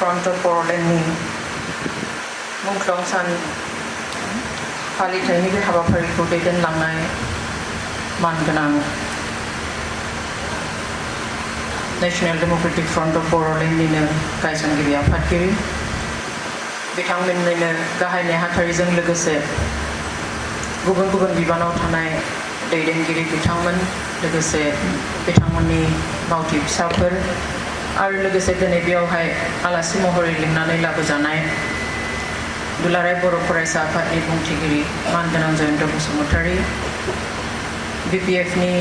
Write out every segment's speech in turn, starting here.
Front of Portlandनि Mungkhlong सान फालिथायनि बे हाबाफारिखौ दैदेनलांनाय मानगोनां National Democratic Front of Portlandनिनो गायसनगिरि आफादगिरि बिथांमोननिनो गाहाय नेहाथारिजों लोगोसे गुबुन गुबुन बिबानाव थानाय दैदेनगिरि बिथांमोन लोगोसे बिथांमोननि मावथि फिसाफोर आरो लोगोसे दिनै बेयावहाय आलासि महरै लिंनानै लाबोजानाय दुलाराय बर' फरायसा आफादनि बुंथिगिरि मानगोनां जयन्त बसुमतारी BPFनि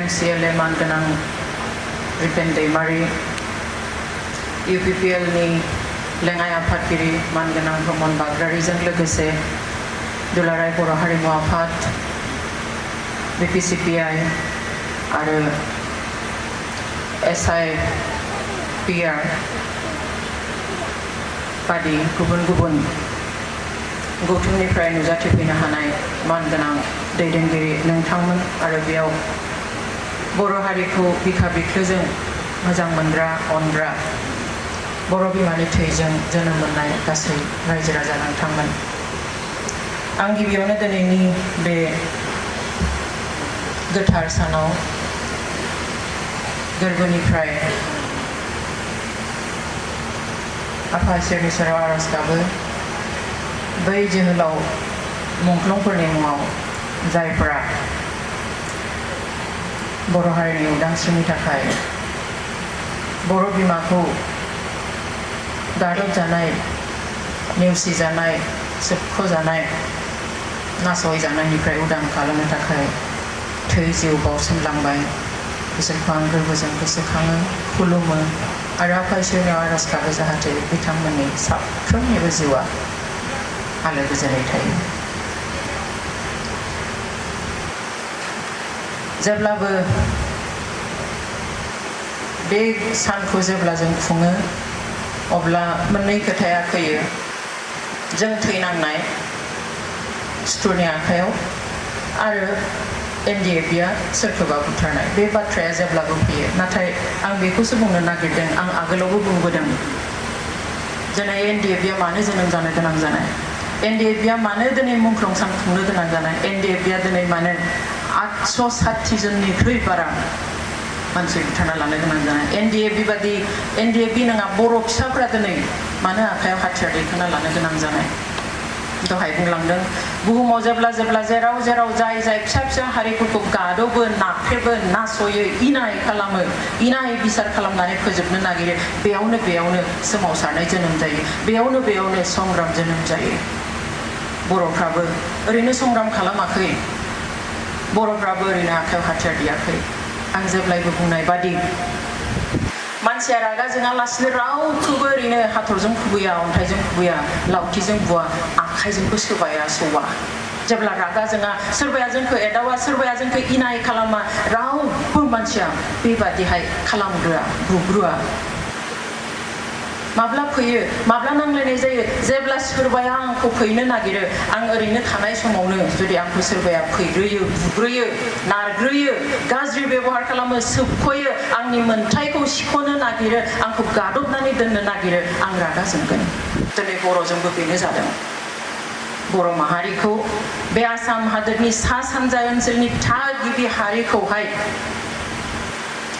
MCLA मानगोनां रिपेन दैमारी UPPLनि लेङाइ आफादगिरि मानगोनां भ्रमण बाग्रारिजों लोगोसे दुलाराय बर' हारिमु आफाद BPCPI आरो SIPR बादि गुबुन गुबुन गौथुमनिफ्राय नुजाथिफैनो हानाय मानगोनां दैदेनगिरि नोंथांमोन आरो बेयाव बर' हारिखौ बिखा बिख्लोजों मोजां मोनग्रा अनग्रा बर' बिमानि थैजों जोनोम मोननाय गासै रायजो राजा नोंथांमोन आं गिबियावनो दिनैनि बे गोथार सानाव गोरबोनिफ्राय आफा इसोरनि सेराव आरज गाबो बै जोहोलाव मुंख्लंफोरनि मुङाव जायफोरा बर' हारिनि उदांस्रिनि थाखाय बर' बिमाखौ गादबजानाय नेवसिजानाय सोबख'जानाय नासयजानायनिफ्राय उदां खालामनो थाखाय थै जिउ बाउसोमलांबाय बिसोरखौ आं गोरबोजों गोसोखाङो खुलुमो आरो आफा इसोरनियाव आरज गाबो जाहाथे बिथांमोननि साफ्रोमनिबो जिउआ आलो गोजोनै थायो जेब्लाबो बे सानखौ जेब्ला जों खुङो अब्ला मोननै खोथाया फैयो जों थैनांनाय सुथुरनि आखायाव आरो NDFBआ सोरखौबा बुथारनाय बे बाथ्राया जेब्लाबो फैयो नाथाय आं बेखौसो बुंनो नागिरदों आं आगोलावबो बुंबोदों दिनै NDFBआ मानो जोनोम जानो गोनां जानाय NDFBआ मानो दिनै मुंख्लं सान खुंनो गोनां जानाय NDFBआ दिनै मानो 860 जननिख्रुइ बारा मानसि बुथारना लानो गोनां जानाय NDFB बादि NDFB नङा बर' फिसाफ्रा दिनै मानो आखायाव हाथियार दैखांना लानो गोनां जानाय दहाय बुंलांदों बुहुमाव जेब्ला जेब्ला जेराव जेराव जाय जाय फिसा फिसा हारिफोरखौ गादबो नाख्रेबो नासयो इनाय खालामो इनाय बिसार खालामनानै फोजोबनो नागिरो बेयावनो सोमावसारनाय जोनोम जायो बेयावनो संग्राम जोनोम जायो बर'फ्राबो ओरैनो संग्राम खालामाखै बर'फ्राबो ओरैनो आखायाव हाथियार दियाखै आं जेब्लायबो बुंनाय बादि मानसिया रागा जोङालासिनो रावखौबो ओरैनो हाथरजों खुबैया अन्थाइजों खुबैया लावथिजों बुवा आखाइजोंबो सोबाया सौवा जेब्ला रागा जोङा सोरबाया जोंखौ एदावा सोरबाया जोंखौ इनाय खालामा रावबो मानसिया बेबादिहाय खालामग्रोआ बुग्रुआ माब्ला फैयो माब्ला नांलायनाय जायो जेब्ला सोरबाया आंखौ फैनो नागिरो आं ओरैनो थानाय समावनो जुदि आंखौ सोरबाया फैग्रोयो बुग्रोयो नारग्रोयो गाज्रि बेबहार खालामो सोबख'यो आंनि मोन्थायखौ सिख'नो नागिरो आंखौ गादबनानै दोननो नागिरो आं रागा जोंगोन दिनै बर'जोंबो बेनो जादों बर' माहारिखौ बे आसाम हादोरनि सा सानजा ओनसोलनि थागिबि हारिखौहाय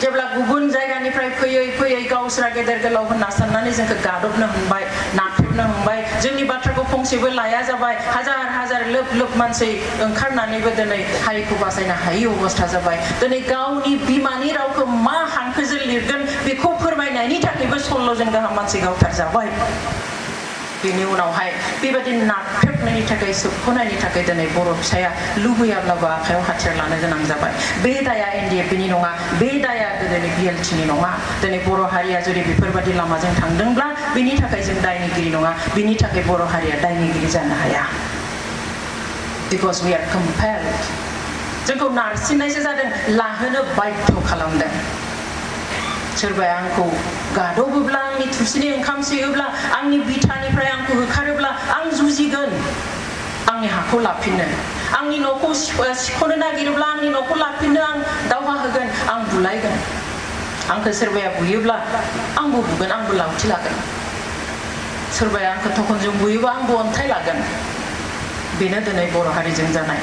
जेब्ला गुबुन जायगानिफ्राय फैयै गावस्रा गेदेर गोलाव होनना साननानै जोंखौ गादबनो हमबाय नाख्रेबनो हमबाय जोंनि बाथ्राखौ फंसेबो लाया जाबाय हाजार लोब मानसि ओंखारनानैबो दिनै हारिखौ बासायनो हायि अबस्था जाबाय दिनै गावनि बिमानि रावखौ मा हांखोजों लिरगोन बेखौ फोरमायनायनि थाखायबो 16 जन गाहाम मानसि गावथार जाबाय बेनि उनावहाय बेबायदि नाख्रेबनायनि थाखाय सोबख'नायनि थाखाय दिनै बर' फिसाया लुबैयाब्लाबो आखायाव हाथियार लानो गोनां जाबाय बे दाया NDFBनि नङा बे दाया गोदोनि BLTनि नङा दिनै बर' हारिया जुदि बेफोरबायदि लामाजों थांदोंब्ला बेनि थाखाय जों दायनिगिरि नङा बेनि थाखाय बर' हारिया दायनिगिरि जानो हाया because we are compelled जोंखौ नारसिननायसो जादों लाहोनो बाध्य खालामदों सोरबाया आंखौ गादबोब्ला आंनि थुसिनि ओंखाम सेयोब्ला आंनि बिथानिफ्राय आंखौ होखारोब्ला आं जुजिगोन आंनि हाखौ लाफिननो आंनि न'खौ सिख'नो नागिरोब्ला आंनि न'खौ लाफिननो आं दावहा होगोन आं बुलायगोन आंखौ सोरबाया बुयोब्ला आंबो बुगोन आंबो लावथि लागोन सोरबाया आंखौ थखनजों बुयोबा आंबो अन्थाइ लागोन बेनो दिनै बर' हारिजों जानाय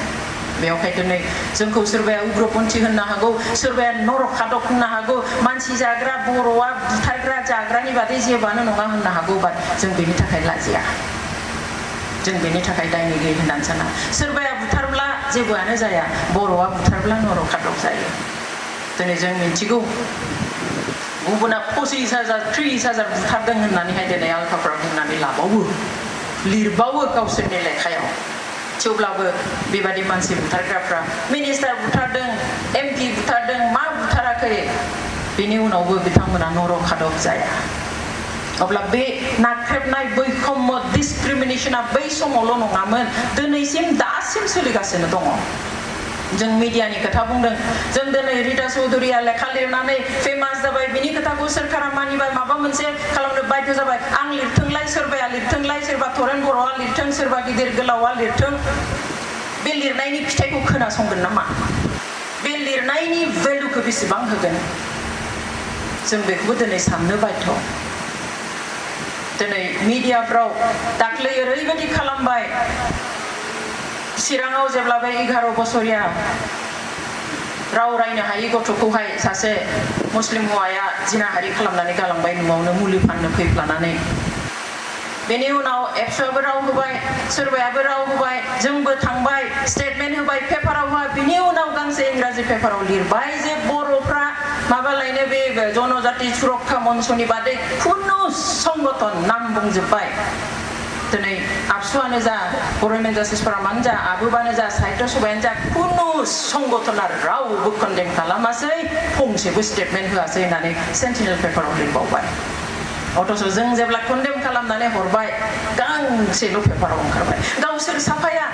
बेवहाय दिनै जोंखौ सोरबाया उग्रपन्थी होननो हागौ सोरबाया नरखादक होननो हागौ मानसि जाग्रा बर'आ बुथारग्रा जाग्रानि बादै जेबोआनो नङा होननो हागौ बाट जों बेनि थाखाय लाजिया जों बेनि थाखाय दायनिगिरि होननानै साना सोरबाया बुथारब्ला जेबोआनो जाया बर'आ बुथारब्ला नरखादक जायो दिनै जों मिन्थिगौ गुबुना 25,000 30,000 बुथारदों होननानैहाय दिनै आल्फाफ्रा बुंनानै लाबावो लिरबावो गावसोरनि लेखायाव थेवब्लाबो बेबादि मानसि बुथारग्राफ्रा मिनिस्टार बुथारदों एमपि बुथारदों मा बुथाराखै बेनि उनावबो बिथांमोना नरखादक जाया अब्ला बे नाख्रेबनाय बैखम्य डिसक्रिमिनेशना बै समावल' नङामोन दिनैसिम दासिम सोलिगासिनो दङ जों मिडियानि खोथा बुंदों जों दिनै रिता चौधुरीया लेखा लिरनानै फेमास जाबाय बिनि खोथाखौ सोरखारा मानिबाय माबा मोनसे खालामनो बाध्य जाबाय आं लिरथोंलाय सोरबाया लिरथोंलाय सोरबा थरेन बर'आ लिरथों सोरबा गिदिर गोलावआ लिरथों बे लिरनायनि फिथाइखौ खोनासंगोन नामा बे लिरनायनि भेलुखौ बेसेबां होगोन जों बेखौबो दिनै साननो बाध्य दिनै मिडियाफ्राव दाख्लै ओरैबायदि खालामबाय चिराङाव जेब्ला बे 11 बोसोरिया राव रायनो हायि गथ'खौहाय सासे मुस्लिम हौवाया जिनाहारि खालामनानै गालांबाय न'आवनो मुलि फाननो फैफ्लानानै बेनि उनाव एबसुआबो राव होबाय सोरबायाबो राव होबाय जोंबो थांबाय स्टेटमेन्ट होबाय पेपाराव होबाय बिनि उनाव गांसे इंराजि पेपाराव लिरबाय जे बर'फ्रा माबालायनो बे जनजाति सुरक्षा मन्चनि बादै खुनु संगठन नाम बुंजोब्बाय दिनै आबसुआनो जा बर' जास्टिस फरामानो जा आबुबानो जा साहित्य सभायानो जा खुनु संगठना रावबो कन्डेम खालामासै फंसेबो स्टेटमेन्ट होआसै होननानै सेन्टिनेल पेपाराव लिरबावबाय अथच जों जेब्ला कन्डेम खालामनानै हरबाय गांसेल' पेपाराव ओंखारबाय गावसोर साफाया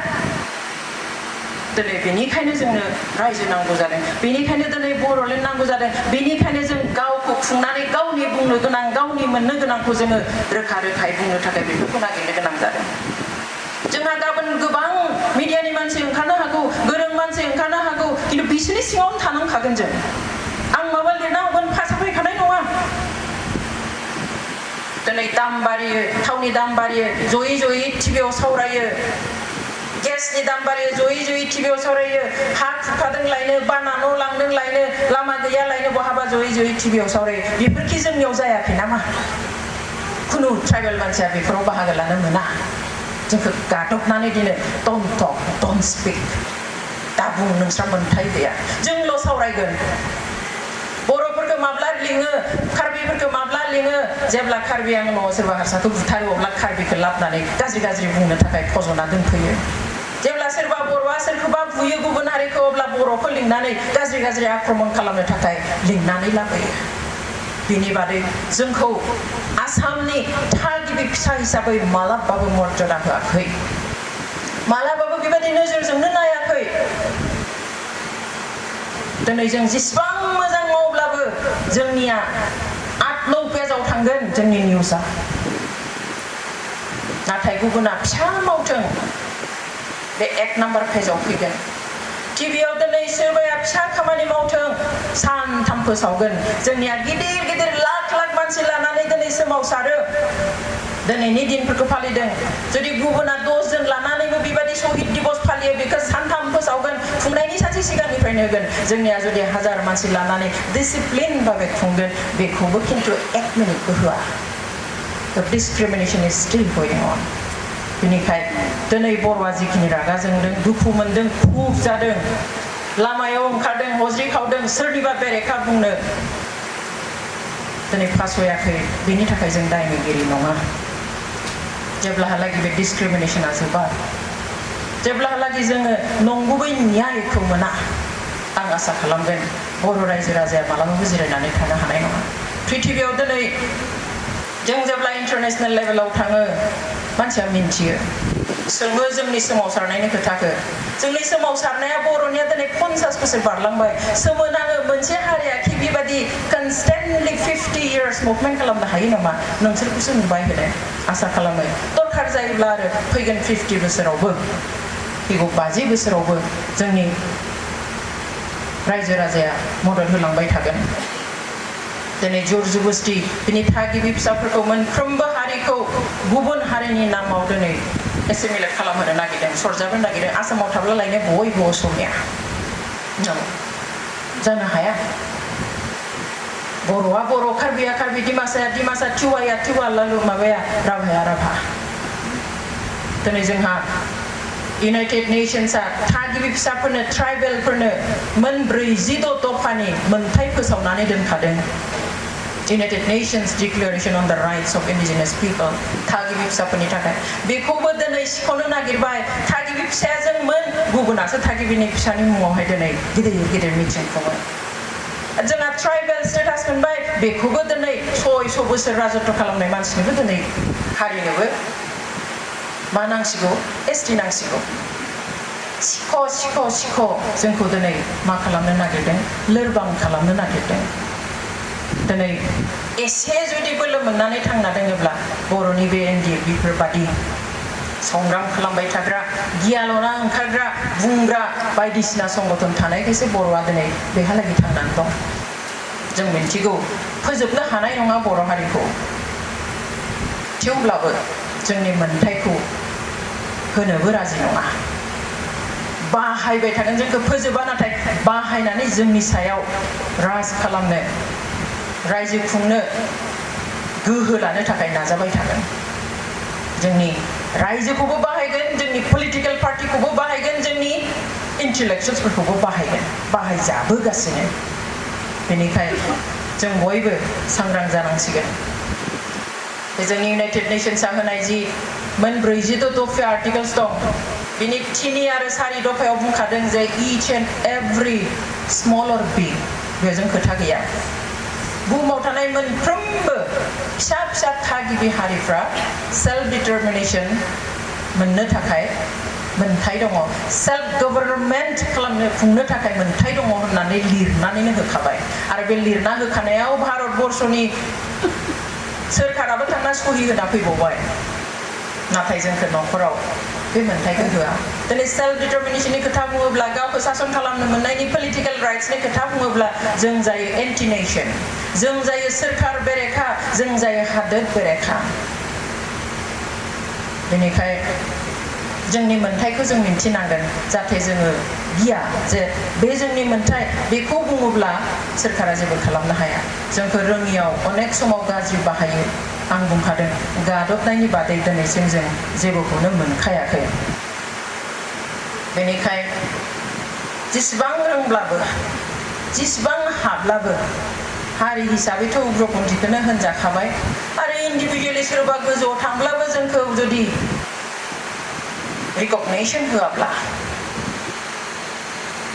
दिनै बेनिखायनो जोंनो रायजो नांगौ जादों बेनिखायनो दिनै बर'लेण्ड नांगौ जादों बेनिखायनो जों गावखौ खुंनानै गावनि बुंनो गोनां गावनि मोननो गोनांखौ जोङो रोखा रोखायै बुंनो थाखाय बेफोरखौ नागिरनो गोनां जादों जोंहा गाबोन गोबां मिडियानि मानसि ओंखारनो हागौ गोरों मानसि ओंखारनो हागौ खिन्थु बिसोरनि सिङावनो थानांखागोन जों आं माबा लिरना हरगोन साफायखानाय नङा दिनै दाम बारियो थावनि दाम बारियो जयै जयै टिभियाव सावरायो गेसनि दाम बारियो जयै जयै टिभियाव सावरायो हा खुरखादों लायनो बाना न' लांदों लायनो लामा गैया लायनो बहाबा जयै जयै टिभियाव सावरायो बेफोरखि जोंनियाव जायाखै नामा खुनु ट्राइबेल मानसिया बेफोराव बाहागो लानो मोना जोंखौ गादबनानै दिनै डन्ट टक डन्ट स्पिक दा बुं नोंस्रा मोन्थाय गैया जोंल' सावरायगोन बर'फोरखौ माब्ला लिङो कार्बिफोरखौ माब्ला लिङो जेब्ला कार्बि आंनाव सोरबा हारसाखौ बुथारो अब्ला कार्बिखौ लाबोनानै गाज्रि गाज्रि बुंनो थाखाय फज'ना दोनफैयो जेब्ला सोरबा बर'आ सोरखौबा बुयो गुबुन हारिखौ अब्ला बर'खौ लिंनानै गाज्रि गाज्रि आक्रमण खालामनो थाखाय लिंनानै लाबोयो बिनि बादै जोंखौ आसामनि थागिबि फिसा हिसाबै मालाबाबो मर्यादा होआखै मालाबाबो बेबायदि नोजोरजोंनो नायाखै दिनै जों जेसेबां मोजां मावब्लाबो जोंनिया 8-9 पेजाव थांगोन जोंनि निउसआ नाथाय गुबुना फिसा मावथों बे 1 नाम्बार पेजाव फैगोन टिभियाव दिनै सोरबाया फिसा खामानि मावथों सानथाम फोसावगोन जोंनिया गिदिर गिदिर लाख लाख मानसि लानानै दिनै सोमावसारो दिनैनि दिनफोरखौ फालिदों जुदि गुबुना 10 जन लानानैबो बेबायदि शहीद दिबस फालियो बेखौ सानथाम फोसावगोन खुंनायनि सानसे सिगांनिफ्रायनो होगोन जोंनिया जुदि 1000 मानसि लानानै डिसिप्लिन भाबै खुंगोन बेखौबो खिन्थु 1 मिनिटबो होआ The discrimination is still going on बेनिखायनो दिनै बर'आ जिखिनि रागा जोंदों दुखु मोनदों खुब जादों लामायाव ओंखारदों हज्रि खावदों सोरनिबा बेरेखा बुंनो दिनै फासयाखै बेनि थाखाय जों दायनिगिरि नङा जेब्लाहालागै बे डिसक्रिमिनेशना जोबा जेब्लाहालागै जोङो नंगुबै न्यायखौ मोना आं आसा खालामगोन बर' रायजो राजाया मालाबाबो जिरायनानै थानो हानाय नङा पृथिबियाव दिनै जों जेब्ला इन्टारनेशनेल लेभेलाव थाङो मानसिया मिन्थियो सोङो जोंनि सोमावसारनायनि खोथाखौ जोंनि सोमावसारनाया बर'निया दिनै 50 बोसोर बारलांबाय सोमोनाङो मोनसे हारिया कि बेबायदि कनस्टेन्टलि 50 years मुभमेन्ट खालामनो हायो नामा नोंसोरखौसो नुबाय होनो आसा खालामो दरखार जायोब्ला आरो फैगोन 50 बोसोरावबो फैगौ 50 बोसोरावबो जोंनि रायजो राजाया मदद होलांबाय थागोन दिनै जर जबस्ति बिनि थागिबि फिसाफोरखौ मोनफ्रोमबो हारिखौ गुबुन हारिनि नामाव दिनै एसेमिलेट खालामहोनो नागिरदों सरजाबनो नागिरदों आसामाव थाब्ला लायनो बयबो असमिया जानो हाया बर'आ बर' कार्बिया कार्बि डिमासाया डिमासा टिवाया टिवा लालु माबाया राभाया राभा दिनै जोंहा United Nations थागिबि फिसाफोरनो ट्राइबेलफोरनो मोन 46 दफानि मोनथाय फोसावनानै दोनखादों United Nations Declaration on the Rights of Indigenous People थागिबि फिसाफोरनि थाखाय बेखौबो दिनै सिख'नो नागिरबाय थागिबि फिसाया जोंमोन गुबुनासो थागिबिनि फिसानि मुङावहाय दिनै गिदिर गिदिर मिटिं खुङो जोंहा ट्राइबेल स्टेटास मोनबाय बेखौबो दिनै 600 बोसोर राजत्व खालामनाय मानसिनोबो दिनै हारिनोबो मा नांसिगौ एसटि नांसिगौ सिख' जोंखौ दिनै मा खालामनो नागिरदों लोरबां खालामनो नागिरदों दिनै एसे जुदि बोलो मोननानै थांना दोङोब्ला बर'नि बे एनडिएफबिफोरबादि संग्राम खालामबाय थाग्रा गियाल'ना ओंखारग्रा बुंग्रा बायदिसिना संगठन थानायखायसो बर'आ दिनै बेहालागै थांनानै दं जों मिन्थिगौ फोजोबनो हानाय नङा बर' हारिखौ थेवब्लाबो जोंनि मोनथायखौ होनोबो राजि नङा बाहायबाय थागोन जोंखौ फोजोबा नाथाय बाहायनानै जोंनि सायाव राज खालामनो रायजो खुंनो गोहो लानो थाखाय नाजाबाय थागोन जोंनि रायजोखौबो बाहायगोन जोंनि पलिटिकल पार्टिखौबो बाहायगोन जोंनि इन्टेलेक्चुयेल्सफोरखौबो बाहायगोन बाहायजाबोगासिनो बेनिखायनो जों बयबो सांग्रां जानांसिगोन जोंनि इउनाइटेड नेशन्सआ होनाय जि मोन 46 दफा आर्टिकल्स दं बिनि 3 आरो 4 दफायाव बुंखादों जे each and every small or big बेजों खोथा गैया बुहुमाव थानाय मोनफ्रोमबो फिसा फिसा थागिबि हारिफ्रा सेल्फ डिटरमिनेशन मोननो थाखाय मोनथाय दङ सेल्फ गभर्नमेन्ट खालामनो खुंनो थाखाय मोनथाय दङ होननानै लिरनानैनो होखाबाय आरो बे लिरना होखानायाव भारतबर्षनि सोरखाराबो थांना सहि होना फैबावबाय नाथाय जोंखौ न'खराव बे मोनथायखौ होआ दिनै सेल्फ डिटरमिनेशननि खोथा बुङोब्ला गावखौ सासन खालामनो मोननायनि पलिटिकल राइट्सनि खोथा बुङोब्ला जों जायो एन्टि नेशन जों जायो सोरखार बेरेखा जों जायो हादोर बेरेखा बेनिखायनो जोंनि मोनथायखौ जों मिन्थिनांगोन जाहाथे जोङो गिया जे बे जोंनि मोनथाय बेखौ बुङोब्ला सोरखारा जेबो खालामनो हाया जोंखौ रोङियाव अनेक समाव गाज्रि बाहायो आं बुंखादों गादबनायनि बादै दिनैसिम जों जेबोखौनो मोनखायाखै बेनिखायनो जेसेबां रोंब्लाबो जेसेबां हाब्लाबो हारि हिसाबैथ' उग्रपन्थीखौनो होनजाखाबाय आरो इन्डिभिजुवेलि सोरबा गोजौआव थांब्लाबो जोंखौ जुदि रिकगनिशन होआब्ला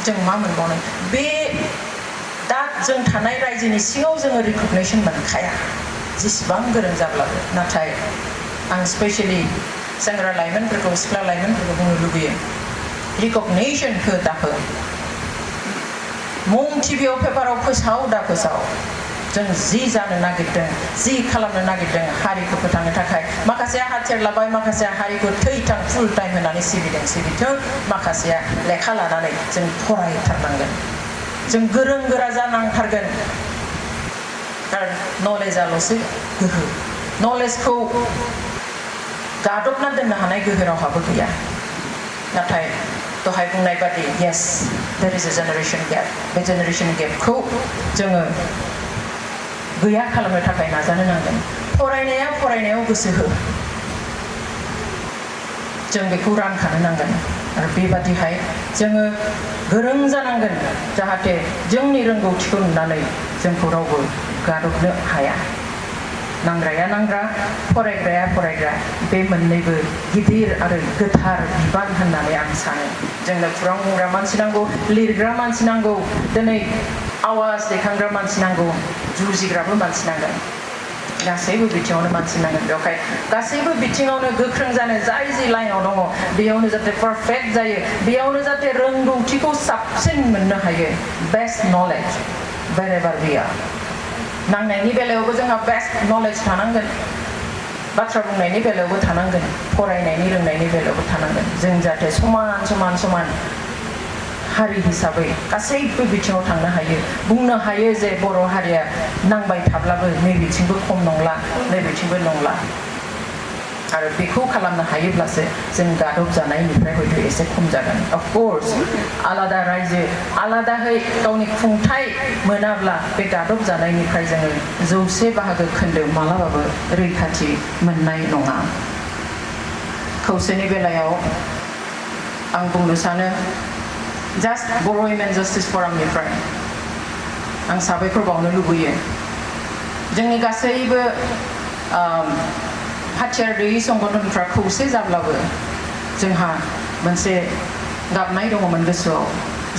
जों मा मोनबावनो बे दा जों थानाय रायजोनि सिङाव जोङो रिकगनिशन मोनखाया जेसेबां गोरों जाब्लाबो नाथाय आं स्पेशली सेंग्रा लाइमोनफोरखौ सिख्ला लाइमोनफोरखौ बुंनो लुबैयो रिकगनिशन हो दाहो मुं टिभियाव पेपाराव फोसाव दा फोसाव जों जि जानो नागिरदों जि खालामनो नागिरदों हारिखौ फोथांनो थाखाय माखासेया हाथियार लाबाय माखासेया हारिखौ थैथां फुल टाइम होनानै सिबिथों माखासेया लेखा लानानै जों फरायथारनांगोन जों गोरों गोरा जानांथारगोन कारण नलेजआल'सो गोहो नलेजखौ गादबना दोननो हानाय गोहो रावहाबो गैया नाथाय दहाय बुंनाय बादि yes there is a generation gap बे generation gapखौ जोङो गैया खालामनो थाखाय नाजानो नांगोन फरायनायाव गोसो हो जों बेखौ रानखानो नांगोन आरो बेबादिहाय जोङो गोरों जानांगोन जाहाथे जोंनि रोंगौथिखौ नुनानै जोंखौ रावबो गादबनो हाया नांग्राया नांग्रा फरायग्राया फरायग्रा बे मोननैबो गिदिर आरो गोथार बिबान होननानै आं सानो जोंनो खौरां बुंग्रा मानसि नांगौ लिरग्रा मानसि नांगौ दिनै आवाज दैखांग्रा मानसि नांगौ जुजिग्राबो मानसि नांगोन गासैबो बिथिङावनो मानसि नांगोन बेवहाय गासैबो बिथिङावनो गोख्रों जानो जाय जि लाइनाव दङ बेयावनो जाहाथे पारफेक्ट जायो बेयावनो जाहाथे रोंगौथिखौ साबसिन मोननो हायो best knowledge wherever we are नांनायनि बेलायावबो जोंहा बेस्ट नलेज थानांगोन बाथ्रा बुंनायनि बेलायावबो थानांगोन फरायनायनि रोंनायनि बेलायावबो थानांगोन जों जाहाथे समान हारि हिसाबै गासैबो बिथिङाव थांनो हायो बुंनो हायो जे बर' हारिया नांबाय थाब्लाबो नै बिथिंबो खम नंला नै बिथिंबो नंला आरो बेखौ खालामनो हायोब्लासो जों गादब जानायनिफ्राय हयथ' एसे खम जागोन अफ कोर्स आलादा रायजो आलादायै गावनि खुंथाय मोनाब्ला बे गादब जानायनिफ्राय जोङो 100% खोन्दो मालाबाबो रैखाथि मोननाय नङा खौसेनि बेलायाव आं बुंनो सानो जास्ट बर' वुमेन जस्टिस फरामनिफ्राय आं साबायखर बावनो लुबैयो जोंनि गासैबो हाथियार गैयै संगठनफ्रा खौसे जाब्लाबो जोंहा मोनसे गाबनाय दङमोन गोसोआव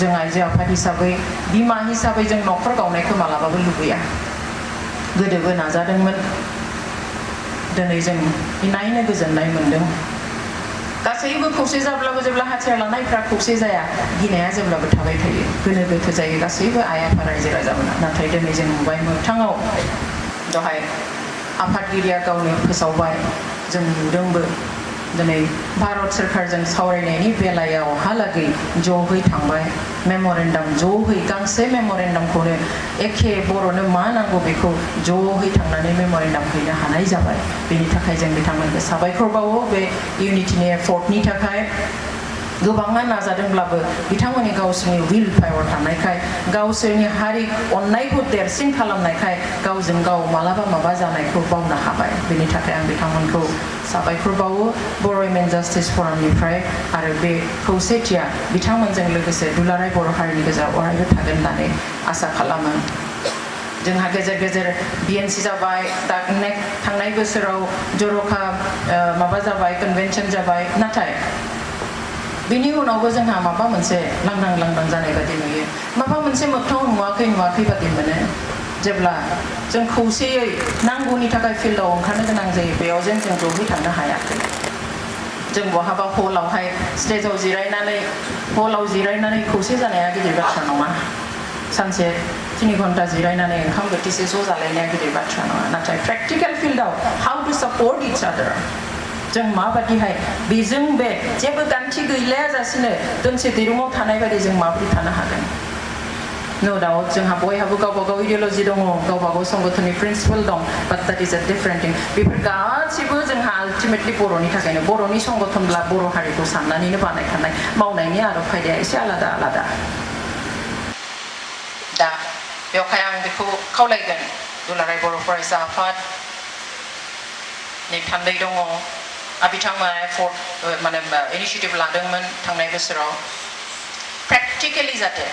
जों आइजो आफाद हिसाबै बिमा हिसाबै जों न'खर गावनायखौ मालाबाबो लुबैया गोदोबो नाजादोंमोन दिनै जों इनायनो गोजोननाय मोनदों गासैबो खौसे जाब्लाबो जेब्ला हाथियार लानायफ्रा खौसे जाया गिनाया जेब्लाबो थाबाय थायो गोनो गोथो जायो गासैबो आइ आफा रायजो राजामोना नाथाय दिनै जों नुबाय मोगथाङाव दहाय आफादगिरिया गावनो फोसावबाय जों नुदोंबो दिनै भारत सरकारजों सावरायनायनि बेलायावहालागै ज'है थांबाय मेम'रेन्डाम ज'है गांसे मेम'रेन्डामखौनो एखे बर'नो मा नांगौ बेखौ ज'है थांनानै मेम'रेन्डाम हैनो हानाय जाबाय बेनि थाखाय जों बिथांमोनखौ साबायखर बावो बे इउनिटिनि एफर्टनि थाखाय गोबाङा नाजादोंब्लाबो बिथांमोननि गावसोरनि विल पावर थानायखाय गावसोरनि हारि अननायखौ देरसिन खालामनायखाय गावजों गाव मालाबा माबा जानायखौ बावनो हाबाय बेनि थाखाय आं बिथांमोनखौ साबायखर बावो बर' वुमेन जस्टिस फरामनिफ्राय आरो बे खौसेथिया बिथांमोनजों लोगोसे दुलाराय बर' हारिनि गेजेराव अरायबो थागोन होननानै आसा खालामो जोंहा गेजेर गेजेर बिएनसि जाबाय थांनाय बोसोराव जर'खा माबा जाबाय कन्वेन्शन जाबाय नाथाय बिनि उनावबो जोंहा माबा मोनसे लांदां जानाय बादि नुयो माबा मोनसे मोगथाङाव नुवाखै बादि मोनो जेब्ला जों खौसेयै नांगौनि थाखाय फिल्डआव ओंखारनो गोनां जायो बेयाव जों ज'है थांनो हायाखै जों बहाबा हलावहाय स्टेजाव जिरायनानै खौसे जानाया गिदिर बाथ्रा नङा सानसे 3 घन्टा जिरायनानै ओंखाम बोथिसे ज' जालायनाया गिदिर बाथ्रा नङा नाथाय प्रेक्टिकेल फिल्डआव हाउ टु सापर्ट इच आदार जों माबादिहाय बेजों बे जेबो गान्थि गैलाया जासिनो दोंसे दिरुङाव थानाय बायदि जों माबोरै थानो हागोन नो डाउट जोंहा बयहाबो गावबा गाव इडियोल'जि दङ गावबा गाव संगठननि प्रिन्सिपल दं बाट दैट इज अ डिफरेन्ट थिं बेफोर गासिबो जोंहा आल्टिमेटलि बर'नि थाखायनो बर'नि संगठनब्ला बर' हारिखौ साननानैनो बानायखानाय मावनायनि आदब खायदाया एसे आलादा दा बेवहाय आं बेखौ खावलायगोन दुलाराय बर' फरायसा आफादनि थान्दै दङ बिथांमोना एफर्ट माने इनिशिएटिभ लादोंमोन थांनाय बोसोराव प्रेक्टिकेलि जाहाथे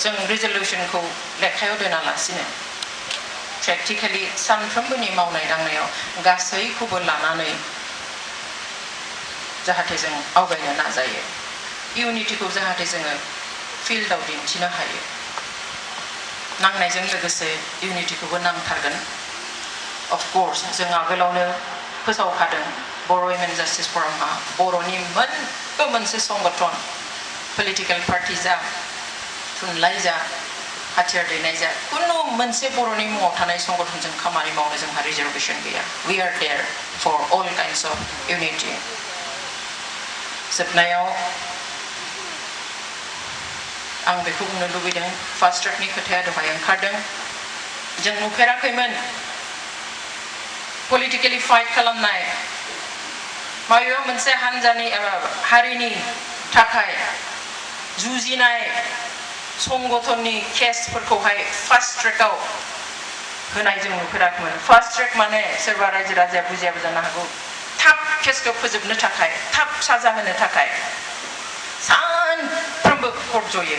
जों रिजल्युशनखौ लेखायाव दोनालासिनो प्रेक्टिकेलि सानफ्रोमबोनि मावनाय दांनायाव गासैखौबो लानानै जाहाथे जों आवगायनो नाजायो इउनिटिखौ जाहाथे जोङो फिल्डआव दिन्थिनो हायो नांनायजों लोगोसे इउनिटिखौबो नांथारगोन अफकोर्स जों आगोलावनो फोसावखादों बर' वुमेन जस्टिस फरामआ बर'नि मोनबो मोनसे संगठन पलिटिकेल पार्टि जा थुनलाइ जा हाथियार दैनाय जा कुनु मोनसे बर'नि मुङाव थानाय संगठनजों खामानि मावनो जोंहा रिजार्भेसन गैया we are there for all kinds of unity जोबनायाव आं बेखौ बुंनो लुबैदों फास्ट ट्रेकनि खोथाया दहाय ओंखारदों जों नुफेराखैमोन पलिटिकेलि फाइट खालामनाय माबेबा मोनसे हानजानि हारिनि थाखाय जुजिनाय संगठननि केसफोरखौहाय फास्ट ट्रेकआव होनाय जों नुफेराखैमोन फास्ट ट्रेक माने सोरबा रायजो राजाया बुजियाबो जानो हागौ थाब केसखौ फोजोबनो थाखाय थाब साजा होनो थाखाय सानफ्रोमबो कर्ट जयो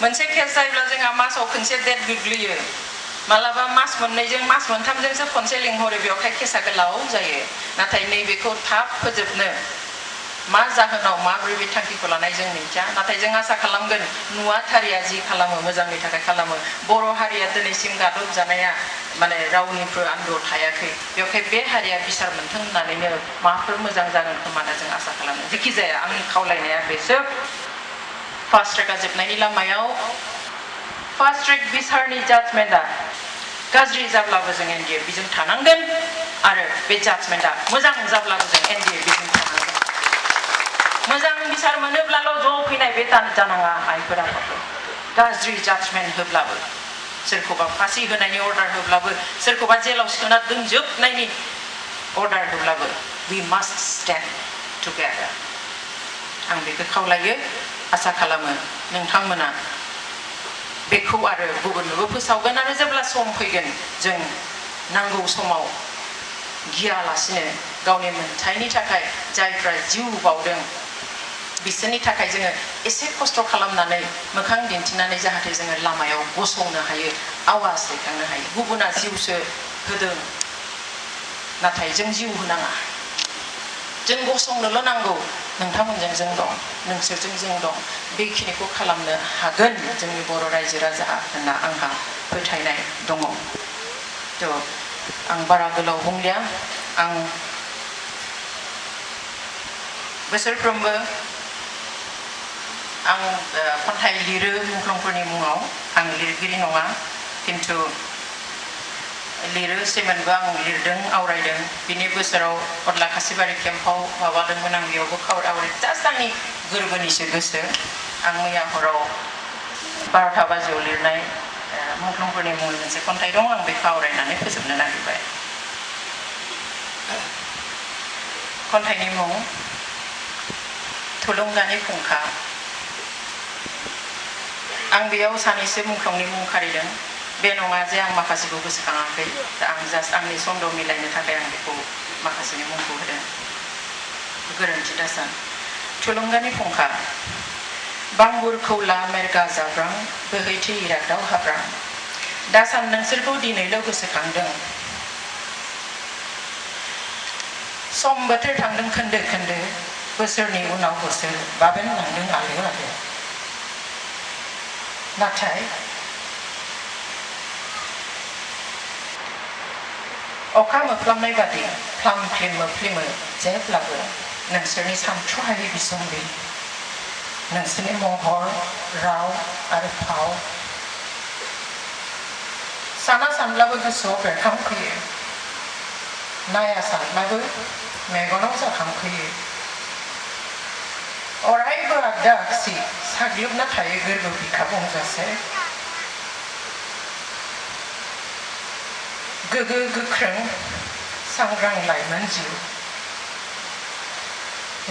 मोनसे केस जायोब्ला जोंहा मासाव खनसे डेट गोग्लैयो मालाबा मास मोननैजों मास मोनथामजोंसो खनसे लिंहरो बेवहाय केसा गोलाव जायो नाथाय नैबेखौ थाब फोजोबनो मा जाहोनाव माबोरै बे थांखिखौ लानाय जों मिथिया नाथाय जों आसा खालामगोन नुवाथारिया जि खालामो मोजांनि थाखाय खालामो बर' हारिया दिनैसिम गादब जानाया माने रावनिबो आन्दोआव थायाखै बेवहाय बे हारिया बिसार मोनथों होननानैनो माबाफोर मोजां जागोन खोमाना जों आसा खालामो जेखि जाया आंनि खावलायनाया बेसो फास्ट ट्रेकआ जोबनायनि लामायाव फास्ट ट्रेक बिसारनि जाजमेन्टआ गाज्रि जाब्लाबो जों एनडिए बिजों थानांगोन आरो बे जाजमेन्टआ मोजां जाब्लाबो जों एनडिए बिजों थानांगोन मोजां बिसार मोनोब्लाल' ज' फैनाय बे जानाङा आइफोरा गाज्रि जाजमेन्ट होब्लाबो सोरखौबा फासि होनायनि अर्डार होब्लाबो सोरखौबा जेलाव सोना दोनजोबनायनि अर्डार होब्लाबो we must stand together आं बेखौ खावलायो आसा खालामो नोंथांमोना बेखौ आरो गुबुननोबो फोसावगोन आरो जेब्ला सम फैगोन जों नांगौ समाव गियालासिनो गावनि मोनथायनि थाखाय जायफ्रा जिउ बावदों बिसोरनि थाखाय जोङो एसे खस्थ' खालामनानै मोखां दिन्थिनानै जाहाथे जोङो लामायाव गसंनो हायो आवाज दैखांनो हायो गुबुना जिउसो होदों नाथाय जों जिउ होनाङा जों गसंनोल' नांगौ नोंथांमोनजों जों दं नोंसोरजों जों दं बेखिनिखौ खालामनो हागोन जोंनि बर' रायजो राजा होनना आंहा फोथायनाय दङ थ' आं बारा गोलाव बुंलिया आं बोसोरफ्रोमबो आं खन्थाइ लिरो मुंख्लंफोरनि मुङाव आं लिरगिरि नङा खिन्थु लिरो सेमोनबो आं लिरदों आवरायदों बिनि बोसोराव अदला खासिबारि केम्पआव माबादोंमोन आं बेयावबो आवरायदों जास्ट आंनि गोरबोनिसो गोसो आं मैया हराव 12था बाजियाव लिरनाय मुंख्लंफोरनि मुङै मोनसे खन्थाइ दं आं बेखौ आवरायनानै फोजोबनो नागिरबाय खन्थाइनि मुं थुलुंगानि फुंखा आं बेयाव सानैसो मुंख्लंनि मुं खारिदों बे नङा जे आं माखासेखौ गोसोखाङाखै आं जास्ट आंनि सन्द मिलायनो थाखाय आं बेखौ माखासेनि मुंखौ होदों गोरोन्थि दासान थुलुंगानि फुंखा बांबुरखौ ला मेरगा जाब्रां बोहैथि इरागदाव हाब्रां दासान नोंसोरखौ दिनैल' गोसोखांदों सम बोथोर थांदों खोन्दो खोन्दो बोसोरनि उनाव बोसोर बाबेन लांदों आलो आलो नाथाय अखा मोफ्लामनाय बादि फ्लाम फ्लिम मोफ्लिमो जेब्लाबो नोंसोरनि सानथ्र'हायै बिसम्बि नोंसोरनि महर राव आरो फाव साना सानब्लाबो गोसोआव बेरखांफैयो नाया सानब्लाबो मेगनाव जाखांफैयो अरायबो आगदा आगसि साग्लोबना थायो गोरबो बिखा बुंजासे गोगो गोख्रों सांग्रां लाइमोन जिउ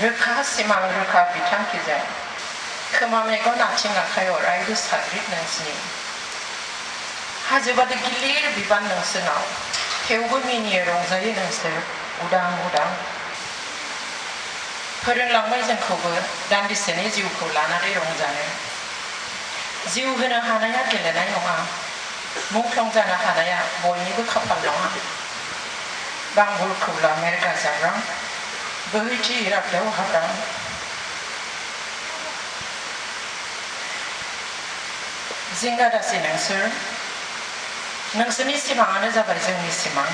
रोखा सिमां रोखा बिथांखिजों खोमा मेगन आथिं आखाइ अरायबो साग्रिद नोंसिनि हाजोबादि गिलिर बिबान नोंसोरनाव थेवबो मिनियो रंजायो नोंसोर उदां उदां फोरोंलांबाय जोंखौबो दान्दिसेनि जिउखौ लानानै रंजानो जिउ होनो हानाया गेलेनाय नङा मुंख्लं जानो हानाया बयनिबो खाफाल नङा बांबुरखौ ला मेरगा जाब्रां बोहैथि इरागदाव हाब्रां जिंगा दासि नोंसोरनि सिमाङानो जाबाय जोंनि सिमां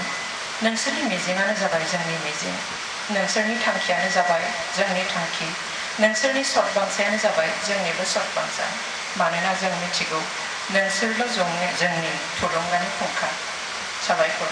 नोंसोरनि मिजिङानो जाबाय जोंनि मिजिं नोंसोरनि थांखियानो जाबाय जोंनि थांखि नोंसोरनि सतबांसायानो जाबाय जोंनिबो सतबांसा मानोना जों मिथिगौ नोंसोरल' जोंनि थुलुंगानि फुंखा साबायखर